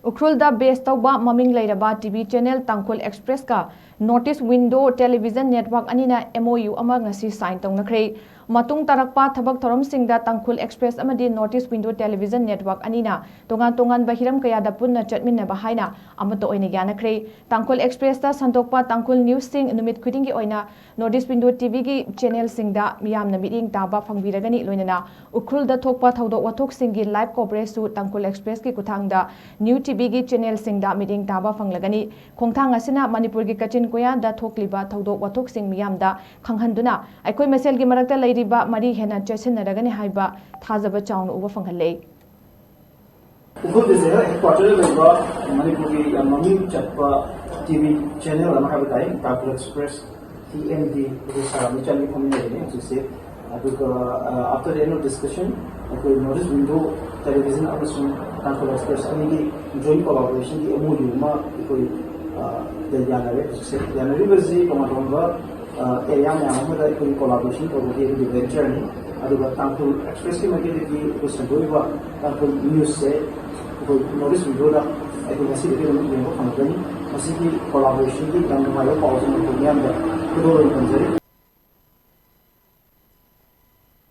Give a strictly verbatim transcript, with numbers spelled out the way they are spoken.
ꯎꯈ꯭ꯔꯨꯜꯗ ꯕꯦꯁ ꯇꯧꯕ ꯃꯃꯤꯡ ꯂꯩꯔꯕ ꯇꯤ ꯚꯤ ꯆꯦꯅꯦꯜ ꯇꯥꯡꯈꯨꯜ ꯑꯦꯛꯁꯄ꯭ꯔꯦꯁꯀ north east window television network ꯑꯅꯤꯅ ꯑꯦꯝ ꯑꯣ ꯌꯨ ꯑꯃ ꯉꯁꯤ ꯁꯥꯏꯟ ꯇꯧꯅꯈ꯭ꯔꯦ꯫ ꯃꯇꯨꯡ ꯇꯥꯔꯛꯄ ꯊꯕꯛ ꯊꯧꯔꯝꯁꯤꯡꯗ ꯇꯥꯡꯈꯨꯜ ꯑꯦꯛꯁꯄ꯭ꯔꯦꯁ ꯑꯃꯗꯤ north east window television network ꯑꯅꯤꯅ ꯇꯣꯉꯥꯟ ꯇꯣꯉꯥꯟꯕ ꯍꯤꯔꯝ ꯀꯌꯥꯗ ꯄꯨꯟꯅ ꯆꯠꯃꯤꯟꯅꯕ ꯍꯥꯏꯅ ꯑꯃꯠꯇ ꯑꯣꯏꯅ ꯌꯥꯅꯈ꯭ꯔꯦ꯫ ꯇꯥꯡꯈꯨꯜ ꯑꯦꯛꯁꯄ꯭ꯔꯦꯁꯇ ꯁꯟꯗꯣꯛꯄ ꯇꯥꯡꯈꯨꯜ ꯅ꯭ꯌꯨꯁꯁꯤꯡ ꯅꯨꯃꯤꯠ ꯈꯨꯗꯤꯡꯒꯤ ꯑꯣꯏꯅ ꯅꯣꯔꯠ ꯏꯁ ꯋꯤꯟꯗꯣ ꯇꯤ ꯚꯤꯒꯤ ꯆꯦꯅꯦꯜꯁꯤꯡꯗ ꯃꯤꯌꯥꯝꯅ ꯃꯤꯠꯌꯦꯡ ꯇꯥꯕ ꯐꯪꯕꯤꯔꯒꯅꯤ꯫ ꯂꯣꯏꯅꯅ ꯎꯈ꯭ꯔꯨꯜꯗ ꯊꯣꯛꯄ ꯊꯧꯗꯣꯛ ꯋꯥꯊꯣꯛꯁꯤꯡꯒꯤ ꯂꯥꯏꯚ ꯀꯣꯚꯔꯦꯖꯁꯨ ꯇꯥꯡꯈꯨꯜ ꯑꯦꯛꯁꯄ꯭ꯔꯦꯁꯀꯤ ꯈꯨꯠꯊꯥꯡꯗ ꯅ꯭ꯌꯨ ꯇꯤ ꯚꯤꯒꯤ ꯆꯦꯅꯦꯜꯁꯤꯡꯗ ꯃꯤꯠꯌꯦꯡ ꯇꯥꯕ ꯐꯪꯂꯒꯅꯤ꯫ ꯈꯣꯡꯊꯥꯡ ꯑꯁꯤꯅ ꯃꯅꯤꯄꯨꯔꯒꯤ ꯀꯥꯆꯤꯟ ꯀꯣꯌꯥꯗ ꯊꯣꯛꯂꯤꯕ ꯊꯧꯗꯣꯛ ꯋꯥꯊꯣꯛꯁꯤꯡ ꯃꯤꯌꯥꯝꯗ ꯈꯪꯍꯟꯗꯨꯅ ꯑꯩꯈꯣꯏ ꯃꯁꯦꯜꯒꯤ ꯃꯔꯛꯇ ꯂꯩꯔꯤꯕ ꯃꯔꯤ ꯍꯦꯟꯅ ꯆꯦꯠꯁꯤꯟꯅꯔꯒꯅꯤ ꯍꯥꯏꯕ ꯊꯥꯖꯕ ꯆꯥꯎꯅ ꯎꯕ ꯐꯪꯍꯜꯂꯦ꯫ ꯎꯈ꯭ꯔꯨꯜ ꯗꯤꯁꯇ꯭ꯔꯤꯛ ꯍꯦꯗꯀ꯭ꯋꯥꯇꯔꯗ ꯂꯩꯕ ꯃꯅꯤꯄꯨꯔꯒꯤ ꯌꯥꯝ ꯃꯃꯤꯡ ꯆꯠꯄ ꯇꯤ ꯚꯤ ꯆꯦꯅꯦꯜ ꯑꯃ ꯍꯥꯏꯕ ꯇꯥꯏ, ꯇꯥꯡꯈꯨꯜ ꯑꯦꯛꯁꯄ꯭ꯔꯦꯁ, ꯇꯤ ꯑꯦꯝ ꯗꯤ, ꯑꯩꯈꯣꯏ ꯁꯥꯔ ꯑꯃ ꯆꯪꯒꯤ ꯐꯝꯃꯤꯟꯅꯔꯤꯅꯦ ꯍꯧꯖꯤꯛꯁꯦ꯫ ꯑꯗꯨꯒ ꯑꯥꯐꯇꯔ ꯑꯦꯅꯨꯋꯦꯜ ꯗꯤꯁꯀꯁꯟ ꯑꯩꯈꯣꯏ ꯅꯣꯔꯠ ꯏꯁ ꯋꯤꯟꯗꯣ ꯇꯦꯂꯤꯚꯤꯖꯟ ꯑꯃꯁꯨꯡ ꯇꯥꯡꯈꯨꯜ ꯑꯦꯛꯁꯄ꯭ꯔꯦꯁ ꯑꯅꯤꯒꯤ ꯖꯣꯏꯟ ꯀꯣꯂꯥꯕꯣꯔꯦꯁꯟꯒꯤ ꯑꯦꯝ ꯑꯣ ꯌꯨ ꯑꯃ ꯑꯩꯈꯣꯏ ꯌꯥꯅꯔꯦ ꯍꯧꯖꯤꯛꯁꯦ꯫ ꯌꯥꯅꯔꯤꯕꯁꯤ ꯇꯣꯉꯥꯟ ꯇꯣꯉꯥꯟꯕ ꯑꯦꯔꯤꯌꯥ ꯃꯌꯥꯝ ꯑꯃꯗ ꯑꯩꯈꯣꯏꯒꯤ ꯀꯣꯂꯥꯕꯣꯔꯦꯁꯟ ꯇꯧꯕꯒꯤ ꯑꯩꯈꯣꯏꯒꯤ ꯚꯦꯟꯆꯔꯅꯤ꯫ ꯑꯗꯨꯒ ꯇꯥꯡꯈꯨꯜ ꯑꯦꯛꯁꯄ꯭ꯔꯦꯁꯀꯤ ꯃꯥꯏꯀꯩꯗꯒꯤ ꯑꯩꯈꯣꯏ ꯁꯟꯗꯣꯛꯏꯕ ꯇꯥꯡꯈꯨꯜ ꯅ꯭ꯌꯨꯁꯁꯦ ꯑꯩꯈꯣꯏ ꯅꯣꯔꯠ ꯏꯁ ꯋꯤꯟꯗꯣꯗ ꯑꯩꯈꯣꯏ ꯉꯁꯤꯗꯒꯤ ꯑꯗꯨꯝ ꯌꯦꯡꯕ ꯐꯪꯒꯅꯤ꯫ ꯃꯁꯤꯒꯤ ꯀꯣꯂꯥꯕꯣꯔꯦꯁꯟꯒꯤ ꯌꯥꯝ ꯅꯨꯡꯉꯥꯏꯕ ꯄꯥꯎꯁꯤꯡ ꯑꯩꯈꯣꯏ ꯃꯤꯌꯥꯝꯗ ꯈꯨꯗꯣꯜ ꯑꯣꯏꯅ ꯊꯝꯖꯔꯤ꯫